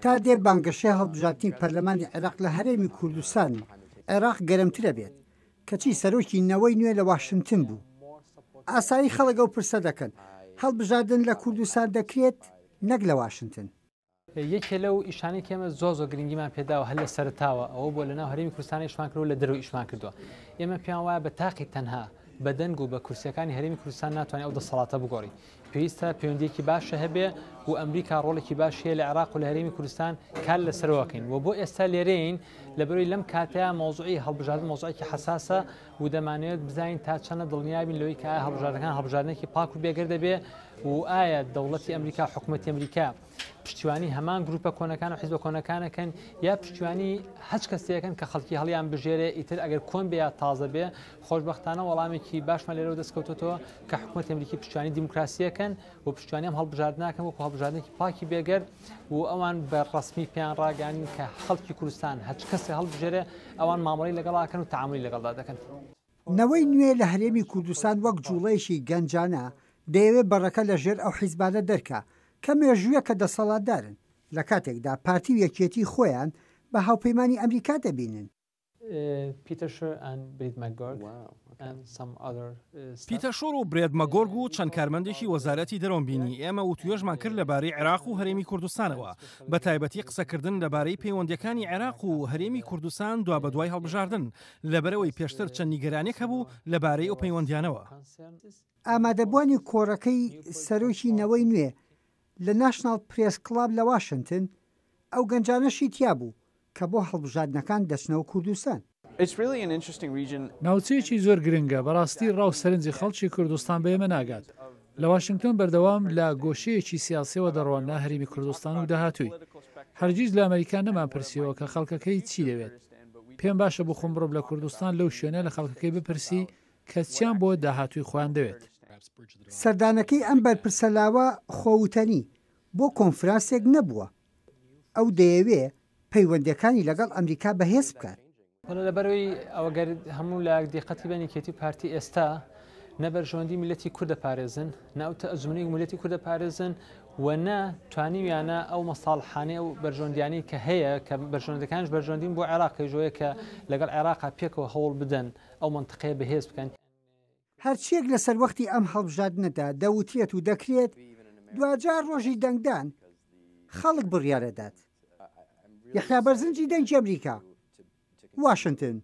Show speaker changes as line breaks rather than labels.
تا دێ بانگەشەی هەڵبژاردنی پەرلەمانی عێراق لە هەرێمی کوردستان و عێراق گەرمترە بێت، کەچی سەرۆکی نەوەی نوێ لە واشنتن بوو. ئاسایی خەڵک ئەو پرسە دەکەن، هەڵبژاردن لە کوردستان دەکرێت نەک لە واشنتن.
یەکێ لەو ئیشانەی کە ئێمە زۆر زۆر گرنگیمان پێداوە هەر لە سەرەتاوە ئەوە بووە لەناو هەرێمی کوردستان ئیشمان کردووە لە دەرەوە ئیشمان کردووە ئێمە پێیان وایە بە تاقی تەنها بە دەنگ و بە کورسیەکانی هەرێمی کوردستان ناتوانێت ئەو دەسەڵاتە بگۆڕی پێویستە پەیوەندیەکی باشە هەبێ و ئەمریکا ڕۆڵێکی باش هەیە لە عێراق و لە هەرێمی کوردستان کار لەسەرەوەکەین و بۆ ئێستا لێرەین لەبەرەوەی لەم کاتەیە مەوزوعی هەڵبژاردن مەوزوعێکی حەساسە و دەمانەوێت بزانین تا چەندە دڵنیابین لەوەی کە ئایا هەڵبژاردنەکان هەڵبژاردنێکی پاک و بێگەر دەبێ و ئایا دەوڵەتی ئەمریکا حکوومەتی ئەمریکا پشتیوانی هەمان گروپە کۆنەکان و حیزبە کۆنەکانەکەن یا پشتیوانی هەچ کەسێکن کە خەڵکی هەڵیان بژێرێ ئیتر ئەگەر کۆن بێ یا تازە بێ خۆشبەختانە وەڵامێکی باشمان لێرەوە دەستکەوتێتەوە کە حکوومەتی ئەمریکی پشتیوانی دیموکراسیەکەن و پشتیوانی ئەم هەڵبژاردناکەن وەکو هەڵبژاردنێکی پاکی بێگەرد و ئەوان بە ڕەسمی پێیان ڕاگەیاندین کە خەڵکی کوردستان هەچ کەسێ هەڵبژێرێ ئەوان مامەڵەی لەگەڵاکەن و تەعامولی لەگەڵدا دەکەن.
نەوەی نوێ لە هەرێمی کوردستان وەک جوڵەیەکی گەنجانە دەیەوێت بەڕەکە لە ژێر ئەو حیزبانە دەرکا کە مێژوویەکە دەسەڵاتدارن، لە کاتێکدا پارتی و یەکێتی خۆیان بە هاوپەیمانی ئەمریکا دەبینن.
پیتەر شۆر و برێت مەگۆرگ و چەند کارمەندێکی وەزارەتی دەرەوەم بینی، ئێمە وتوێژمان کرد لەبارەی عێراق و هەرێمی کوردستانەوە، بەتایبەتی قسەکردن لەبارەی پەیوەندییەکانی عێراق و هەرێمی کوردستان دوابەدوای هەڵبژاردن، لەبەرئەوەی پێشتر چەند نیگەرانیەک هەبوو لەبارەی ئەو پەیوەندیانەوە.
ئامادەبووانی کۆڕەکەی سەرۆکی نەوەی نوێ لە ناشناڵ پرێس کڵاب لە واشنتن، ئەو گەنجانەشی تیابوو کە بۆ هەڵبژاردنەکان دەچنەوە کوردستان.
ناوچەیەکی زۆر گرنگە، بەڕاستی ڕا و سەرنجی خەڵکی کوردستان بە ئێمە ناگات. لە واشنگتۆن بەردەوام لە گۆشەیەکی سیاسیەوە دەڕواننە هەرێمی کوردستان و داهاتووی. هەرگیز لە ئەمەریکا نەمانپرسیوە کە خەڵکەکەی چی دەوێت. پێم باشە بۆ خۆم بڕۆم لە کوردستان لەو شوێنە لە خەڵکەکەی بپرسی کە چیان بۆ داهاتووی خۆیان دەوێت.
سەردانەکەی ئەم بەرپرسە لاوە خۆوتەنی بۆ کۆنفرانسێک نەبووە، ئەو دەیەوێ پەیوەندییەکانی لەگەڵ ئەمریکا بەهێز بکات.
وەڵا لەبەرئەوەی ئەوە گەر هەموو لایەک دیقەتی بەن یەکێتی و پارتی ئێستا نە بەرژەوەندی میللەتی کورد دەپارێزن نە ئەو تەئەزومنەی میللەتی کورد دەپارێزن و نە توانیویانە ئەو مەساڵحانەی ئەو بەرژەوەندیانەی کە هەیە کە بەرژەوەندەکانیش بەرژەوەندین بۆ عێراق کە ژۆیە کە لەگەڵ عێراقا پێکەوە هەوڵ بدەن ئەو مەنتقەیە بەهێز بکەن.
هەرچییەک لە سەروەختی ئەم هەڵبژاردنەدا دەوترێت و دەکرێت، دواجار ڕۆژی دەنگدان خەڵک بڕیارەدات. یەحیا بەرزنجی دەنگی ئەمریکا، واشنتن.